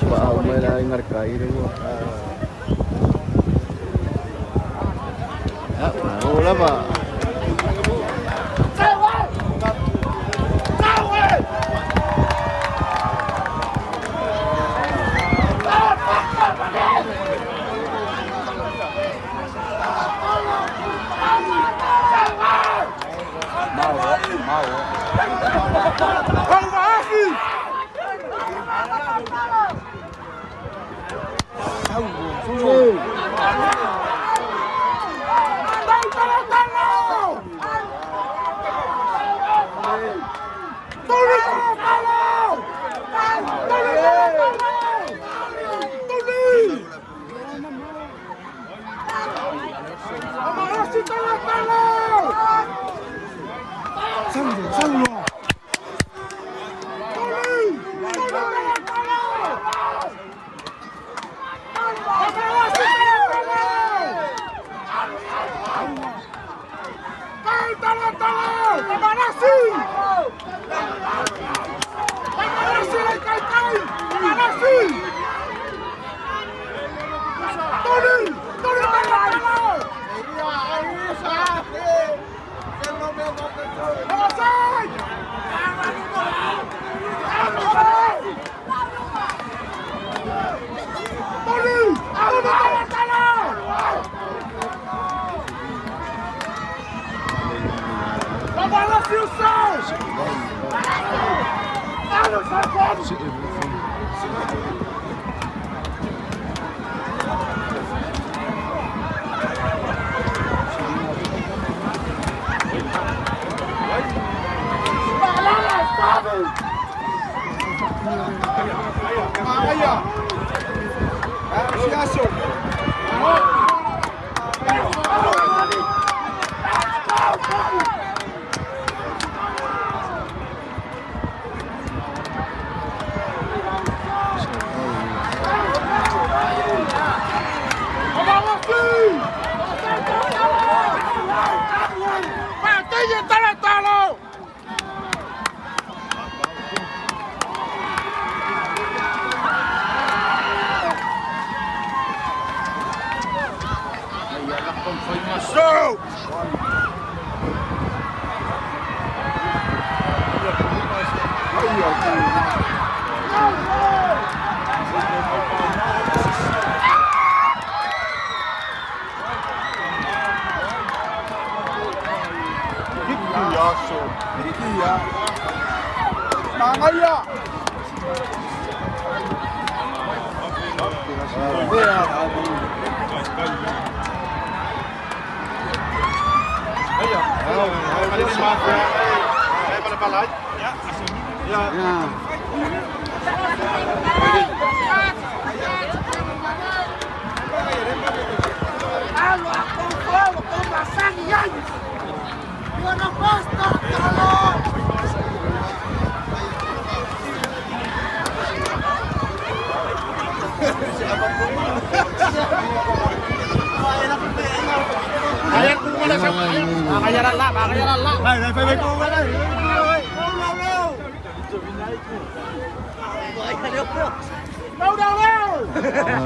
Paau mai la ingar kai le ua. Ya, o lava.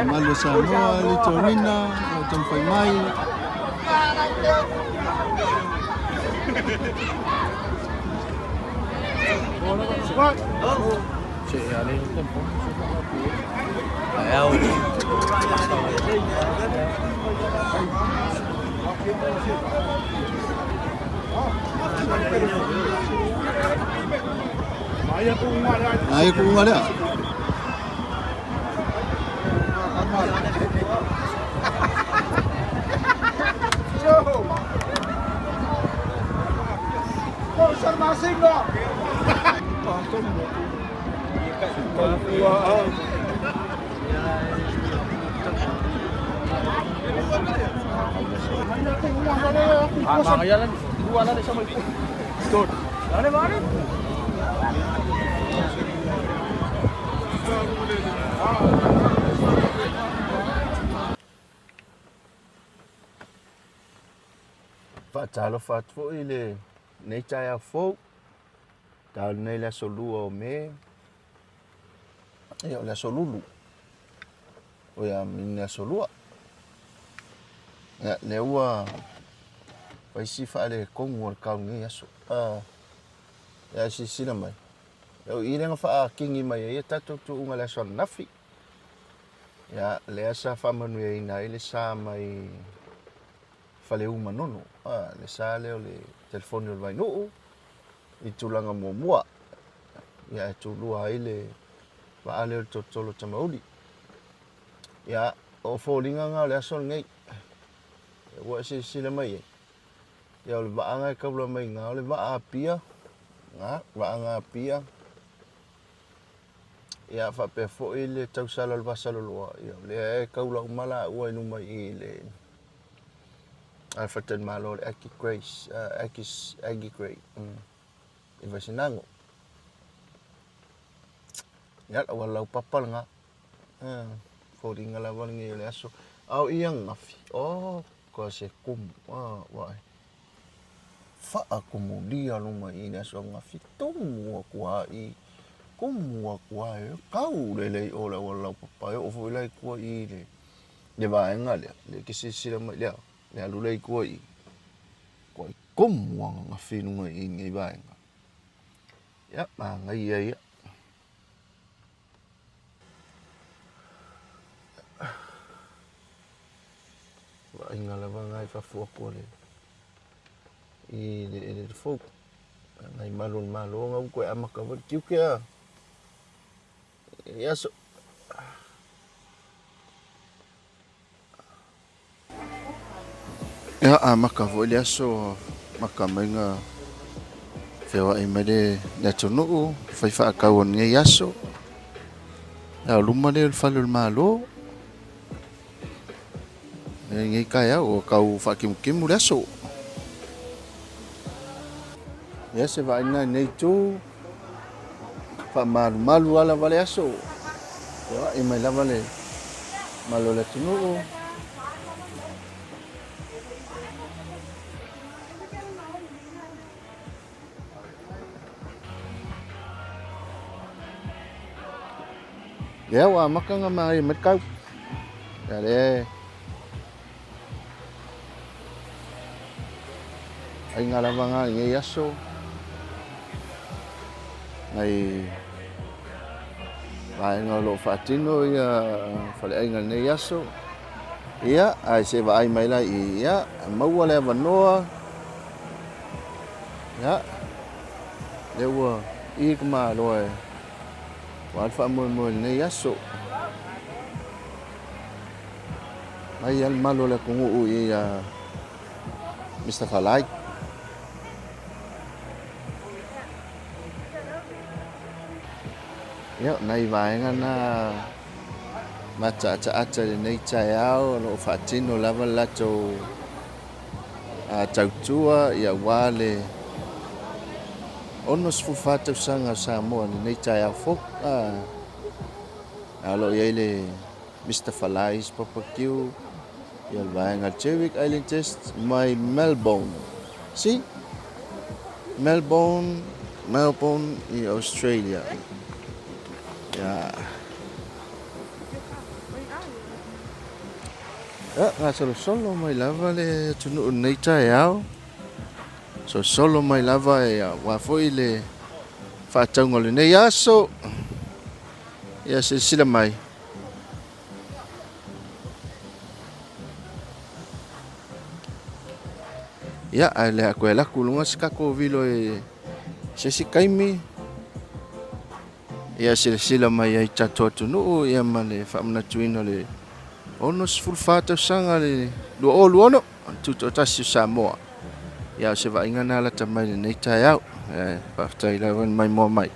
Malo Samoa, Litorina, taumafai mai. Ai ku ngale. Faatalofa atu foi i lenei taeao fou, taeao lenei le aso 2 o Me, ia o le aso Lulu, o ia le aso 2. Ia, lea ua fai si faaletonu o le tau i lenei aso. Ia, silasila mai, o i lea na faakini mai ai a tatou tuuga i le aso ananafi. Ia, lea sa faamanuiaina ai le sa mai Faleu Manono, le sa lea o le telefoni o le Vainuu i tulaga muamua, ia ae tulua ai le vaa lea o le Tolotolo Tamauli. Ia, o foliga na o le aso lenei, ua e silasila mai ai, ia o le vaa na e taula mai i ina o le vaa Apia, na, vaa na Apia, ia faapea foi le tausala o le Vasaloloa, ia o lea e taula uma laua i luma i i le faletalimalo o le Aggie Grace, Aggie Grey, i Vaisigano. Ia, le auala laupapa lena. Foliga lava lenei o le aso. A o i ananafi, oh, ka se kumu, ah, vaai. Faakumulia luma i le aso ananafi, tumu atu lava i, tumu atu lava e tau lelei o le auala laupapa e oo foi la i tua i le vaega lea, lea e te silasila mai lea, le alu lea i tua i i, matua tumu ananafi i luga i lenei vaega. Ia, manaia ia. Vaaiga lava na i fafo atu o le i le eleele fou. Nai malu o le Malo na ua toe amata foi le tiute a i aso. Ia, amata foi le aso, amata mai na feoai mai le atunuu, fai faatau o lenei aso. Ia, o luma lea o le fale o le Malo. I lenei taeao, ua tau faatimutimu le aso. Ia, se vaaiga i lenei itu, faamalumalu lava lava le aso. Feoai mai lava le mamalu o le atunuu. Ia, ua amata ona manaia mai le tau. Ia, lea aiga lava na i nei aso. Nai vaega o lo o faatino ia faleaiga i lenei aso. Ia, ae se vaai mai la i ia, maua le avanoa. Ia, lea ua i ka Malo e ua le faamoemoe i lenei aso. Mai lava le malu o le atunuu i ia Mister Falai. Ia, nai vaega na mataataata i lenei taeao o lo o faatino lava le latou tautua ia aua le 64 tausaga o Samoa i lenei taeao fou. A o lo o i ai le Mister Falai's Barbecue, ia le vaega Jerick Island Test mai Melbourne. See? Melbourne, Melbourne i Australia. Yeah. Ia, gasolosolo mai lava le atunuu i lenei taeao. Solosolo mai lava e aua foi le faatauga o lenei aso. Ia, silasila mai. Ia, ae le a toe alu atu i luga se tatou vilo i se isi taimi. Ia silasila mai ai tatou atunuu ia ma le faamanatuina o le 64 tausaga le 2026 tutoatasi o Samoa. Ia o se vaaiga na lata mai lenei taeao. Faafetai lava le maimoa mai.